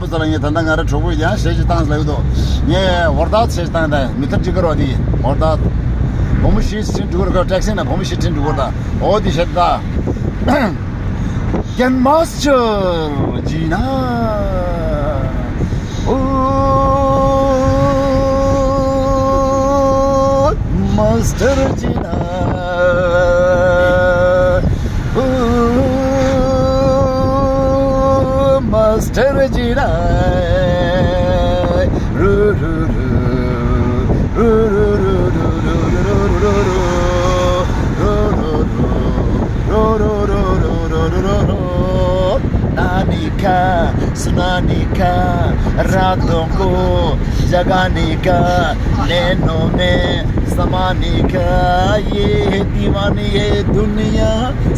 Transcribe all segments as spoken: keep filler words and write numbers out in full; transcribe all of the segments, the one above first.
ཚོ་ལ་ངས་ད་ལྟ་ང་རང་གྲོགས་པོ་ཡང་གཞས་ཅིག་བཏང་ལབ་འདུག་ངས་ཝར་དཱད་གཞས་བཏང་དང་མི་ཐར་ཅི་ཀར་བ་དེ་ཝར་དཱད། བུ་མོ་ཞིག་ཕྱིན་འགྲོ་གི་རེད། ཊེག་སི་ནང་བུ་མོ་ཞིག་ཕྱིན་འགྲོ་གི་རེད། འོ་དེ་གཞས་ད། Grandmaster Jina. Oh, Master Jina. Oh, Master Jina. Ru, ru, ru. Ru, ru, ru. Ro, ro, ro, ro. Nani ka, sunani ka, raatyon ko jagane ka, neinonme samane ka, ye hai deewane ye duniya,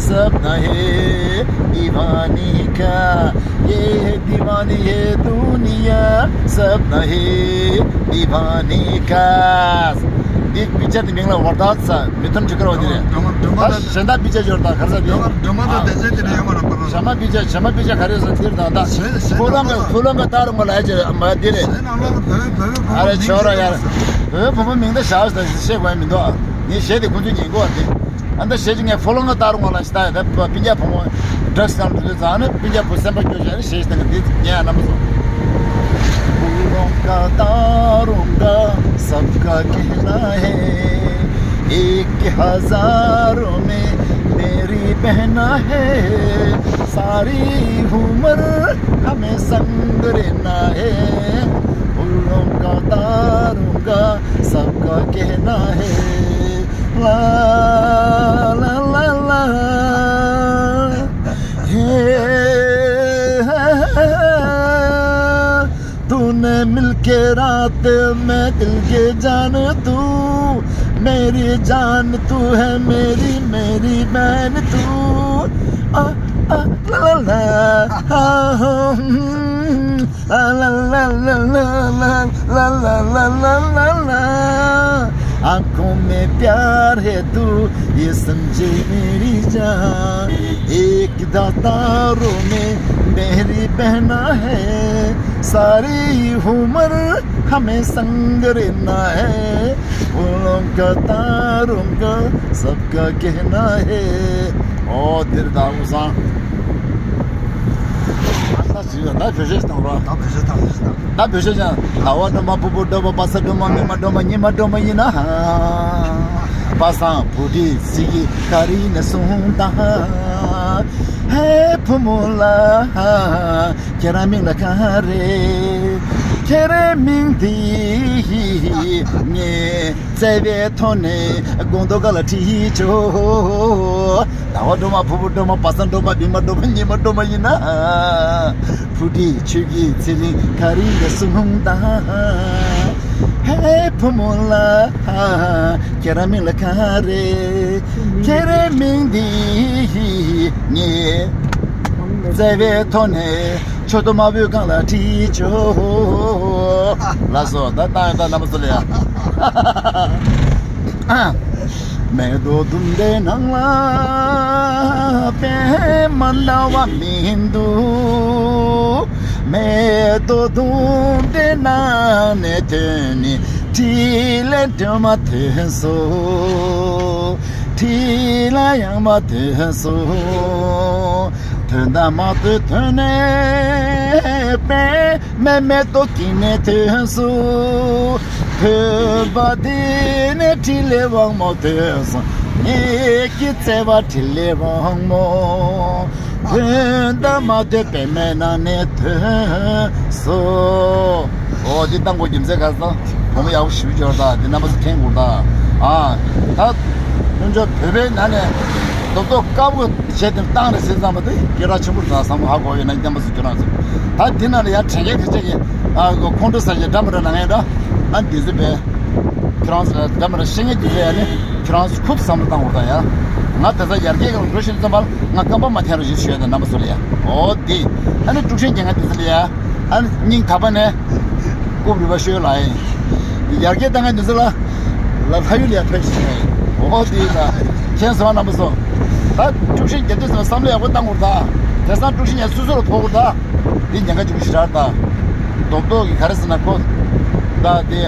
sapna hai deewane ka, ye hai deewane ye duniya, sapna hai deewane ka. འདི་པིག་ཅར་དེ་མིང་ལ་ཝར་དཱད་ཟེར། མི་ཐར་ཅི་ཀར་བ་དེ་རེད། སྒྲོལ་མ་སྒྲོལ་མ་ད་ད་གཞན་དག་པིག་ཅར་འབྱོར་དང་ག་རེ་ཟེར་དེ། སྒྲོལ་མ་སྒྲོལ་མ་དང་བདེ་ཆེན་དེ་འདྲ་ཡོད་མ་རེད་པ། ཞྭ་དམར་པིག་ཅར་ཞྭ་དམར་པིག་ཅར་ག་རེ་ཟེར་དེ་རེད་དང་ད། གཞན་གཞན་ཕུ་ལང་ག་ཕུ་ལང་ག་ཏཱ་རུང་ག་ལ་ཡ་ཅེ་མ་དེ་རེད། གཞན་ནང་ལོགས་ལ་བོད་བོད་བོད་ཨ་རེ་མིང་ཆོག་ར་ཡ། བོད་བོད་པོ་མིང་ད་བཞག་ཟེར་ཤེས་དགོས་ཡ་མི་འདུག་ཨ་ངས་གཞས་དེ་ཁོང་ཚོས་ཉན་གོ་བ་དེ། ཨ་ད་གཞས་ཅིག་ངས་ཕུ་ལང་ག་ཏཱ་རུང་ག་ལ་ཞིག་ད་ཡ་ད་སྤུན་ཀྱག་བུ་མོ་ཌག་སི་ནང་དུ་དུས་ཙང་ནི་སྤུན་ཀྱག་བུ་སེམས་པ་སྐྱོ་བྱས་ནི་གཞས་ཤིག་ད་ག་དེ་ཉན་ཡ་རྣམ་པ་ཚོ། फूलों का तारों का सबका कहना है, एक हजारों में मेरी बहना है, सारी उम्र हमें संग रहना है। फूलों का तारों का सबका कहना है, ला, ला, ला, ला। हे, तूने मिलके रात में दिल के जान तू, मेरी जान तू है, मेरी, मेरी बहन तू। आ, आ, ला, ला, ला, आ, हम्म। ला ला ला ला ला ला ला ला ला ला ला ला। आंखों में प्यार है तू, ये समझे मेरी जान। एक दातारों में मेरी बहना है, सारी उम्र हमें संग रहना है। फूलों का तारों का सबका कहना है। ཨོ་དེར་ད་ཨུ་སང་། ད་ཅི་ཡོད་ད་བེད་སྤྱོད་བཏང་རོགས། ད་བེད་སྤྱོད་བཏང་བེད་སྤྱོད་བཏང་། ད་བེད་སྤྱོད་ཀྱང་། ཟླ་བ་སྒྲོལ་མ་ཕུར་བུ་སྒྲོལ་མ་བ་ས་སྒྲོལ་མ་མིག་དམར་སྒྲོལ་མ་གཉིས་དམར་སྒྲོལ་མ་ཡིན་ན། པ་སངས་བུ་ཁྲིད་ཚིག་གི་ག་རི་ནས་གསུངས་དང་། ཧེ་བུ་མོ་ལ། ཁྱེད་རང་མིང་ལ་ག་རེ། ཁྱེད་རའི་མིང་འདི་ངས་བརྩེ་བའི་ཐོག་ནས་དགོངས་དོ་ག་ལ་བྲིས་ཆོག་ཟླ་བ་སྒྲོལ་མ་ཕུར་བུ་སྒྲོལ་མ་བ་སངས་སྒྲོལ་མ་མིག་དམར་སྒྲོལ་མ་གཉིས་དམར་སྒྲོལ་མ་ཡིན་ན། བུ་ཁྲིད་ཆོས་ཀྱི་ཚེ་རིང་ག་རི་ལ་གསུངས་དང་། ཧེ་བུ་མོ་ལ། ཁྱེད་རང་མིང་ལ་ག་རེ། ཁྱེད་རའི་མིང་འདི་ངས་བརྩེ་བའི་ཐོག་ནས་མཆུ་ཏོ་དམར་པོའི་སྒང་ལ་བྲིས་ཆོག་ལགས་སོ། ད་བཏང་ཡོད་ད་རྣམ་པ་ཚོ་ལ་ཡ། མེ་ཏོག་དུམ་བུའི་ནང་ལ་པད་མ་འདྲ་བ་མི་འདུག་མེ་ཏོག་དུམ་བུའི་ནང་ནས་ཐོན་ནས་ཕྲིན་ལས་སྒྲོལ་མ་ཐོན་སོང་། ཕྲིན་ལས་ཡང་མ་ཐོན་སོང་། ཐོན་དང་མ་ཐོན་ཐོན་ནས་པད་མའི་མེ་ཏོག་དཀྱིལ་ནས་ཐོན་སོང་། ཐོན་པ་དེ་ནས་ཕྲིན་ལས་དབང་མོ་ཐོན་སོང་། ངེད་ཀྱི་བརྩེ་བ་ཕྲིན་ལས་དབང་མོ། ཐོན་དང་མ་ཐོན་པད་མའི་ནང་ནས་ཐོན་སོང་། ཨོ་འདི་བཏང་དགོས་རྒྱུ་མཚན་ག་རེ་ཟེར་ན། བུ་མོ་ཡག་པོ་ཞེ་པོ་ཅིག་ཡོད་རེད་ད། འདི་རྣམ་པ་ཚོ་མཁྱེན་དགོས་རེད་ད། ཨ་ད་ལྷུན་ཆོས་བོད་པའི་ནང་ནས་རྡོག་རྡོག་དཀར་པོ་བྱས་ཏེ་བཏང་རེད་ཟེར་ཙམ་པ་དེ་སྐད་གྲགས་ཆེན་པོ་རེད་ད་བསམ་བློ་ཧ་གོ་ཡོད་ན་རྣམ་པ་ཚོ་ཁྱོད་རང་ཚོ། ད་འདི་ནང་ལ་ཡང་དྲན་མཁན་ག་ཚད་ཀྱི་ཨ་ཁོང་ཁྲོ་ཟ་བྱས་འདྲ་མི་འདྲ་ན་ངས་འདྲ་ཨ་འདི་ཚོ་བས། ཁྱེད་རང་ཚོ་ལ་འདྲ་མི་འདྲ་བཤད་མཁན་དེ་ཚོ་ཡ་ནི་ཁྱེད་རང་ཚོ་ཁུབ་བསམ་བློ་བཏང་དགོས་ད་ཡ། ང་དེ་ཚོ་ཡར་རྒྱས་ཀྱི་འགྲོ་བཞིན་ཙམ་པ་ང་རྐང་པ་མ་འཐེན་རོགས་ཞེས་ཞུ་ཡ་ད་རྣམ་པ་ཚོ་ལ་ཡ། ཨོ་དེ་ཨ་ནི་དཀྲུག་ཤིང་རྒྱག་མཁན་དེ་ཚོ་ལ་ཡ། ཨ་ནི་སྙིང་ཐག་པ་ནས་རྐུབ་རུས་པ་ཤོད་ལ་ཡ། ཡར་རྒྱས་བཏང་མཁན་དེ་ཚོ་ལ་ལ་ལྷ་ཡུལ་ལ་ཡ་ཕེབས་ཤིག་ཨོ་དེ་ད་མཁྱེན་སོང་རྣམ་པ་ཚོ། ད་དཀྲུག་ཤིང་རྒྱག་དུས་ཙམ་པ་བསམ་བློ་ཡག་པོ་བཏང་དགོས་ད། དེང་སང་དཀྲུག་ཤིང་ཡ་སོ་སོ་ལ་ཕོག་དགོས་ད། དེ་ཉེན་ཁ་ཆེན་པོ་ཞེ་དྲག་རེད་ད། རྡོབ་རྡོབ་ཀྱི་ག་རེ་ཟེར་ན་ཁོ། ད་དེ།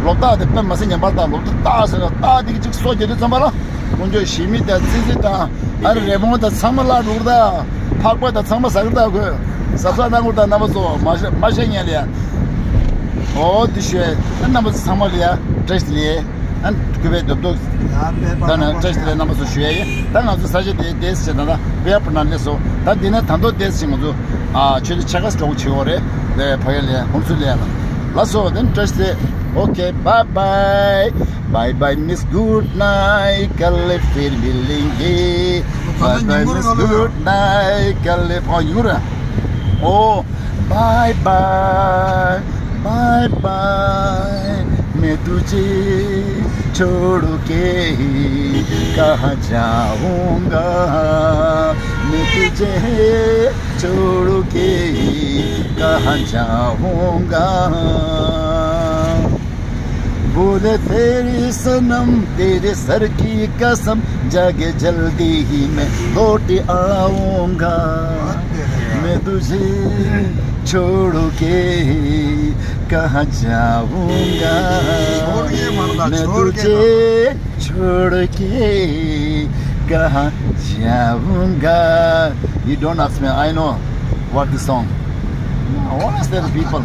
ལོ་རྟགས་དེ་དཔེ་མ་སྲིད་ཉམས་པ་རེད་ད། ལོ་རྟགས་ཟེར་ན་རྟགས་དེ་གཅིག་སོ་རྒྱག་དུས་ཙམ་པ་ལ། དཀོན་མཆོག་ཞི་མི་དང་ཙི་ཙི་དང་། ཨ་རི་རེ་མོང་དང་ཚང་མ་བརླག་འགྲོ་གི་རེད་ད། ཕག་པ་དང་ཚང་མ་ཟ་གི་རེད་ད་ཁོས། གཟབ་གཟབ་གནང་དགོས་རེད་ད་རྣམ་པ་ཚོ། མ་ཤ་མ་ཤ་ཉན་ལ་ཡ། ཨོ་དེ་ཞུ་ཡ། ཨ་རྣམ་པ་ཚོ་ཚང་མ་ལ་ཡ་བཀྲ་ཤིས་བདེ་ལེགས། ཨ་ནི་གུས་པས་རྡོབ་རྡོབ། ད་ནི་བཀྲ་ཤིས་བདེ་ལེགས་རྣམ་པ་ཚོ་ཞུ་ཡ་ཡིན། ད་ང་ཚོ་ས་ཆ་དེ་དེ་ཟེར་ད་ད་བེ་ཡ་པུ་ན་སླེབས་སོང་། ད་འདི་ནས་ད་མདོ་དེ་ཟེར་ང་ཚོ། ཨ་ཆོས་སྡེ་ཆ་ག་སྒྲོག་བྱེད་འོ་རེད། ལས་ཕ་གི་ལས་ཧོན་སུ་ལས་ལ། ལགས་སོ་དེ་ནི་བཀྲ་ཤིས་བདེ་ལེགས། Okay, bye bye. Bye bye, Miss Good Night. कल फिर मिलेंगे. Bye bye, Miss Good Night. कल ཕ་ཡུ་ར། ཨོ། Bye bye, bye bye, मैं तुझे छोड़ के कहाँ जाऊंगा, मैं तुझे छोड़ के कहाँ जाऊंगा। बोले तेरी सनम, तेरे सर की कसम, जाके जल्दी ही मैं लौट आऊंगा। मैं तुझे छोड़ के कहाँ जाऊंगा, छोड़ के मरना, मैं छोड़ के तुझे छोड़ के कहाँ जाऊंगा। You don't ask me, I know what this song. Honest, the people.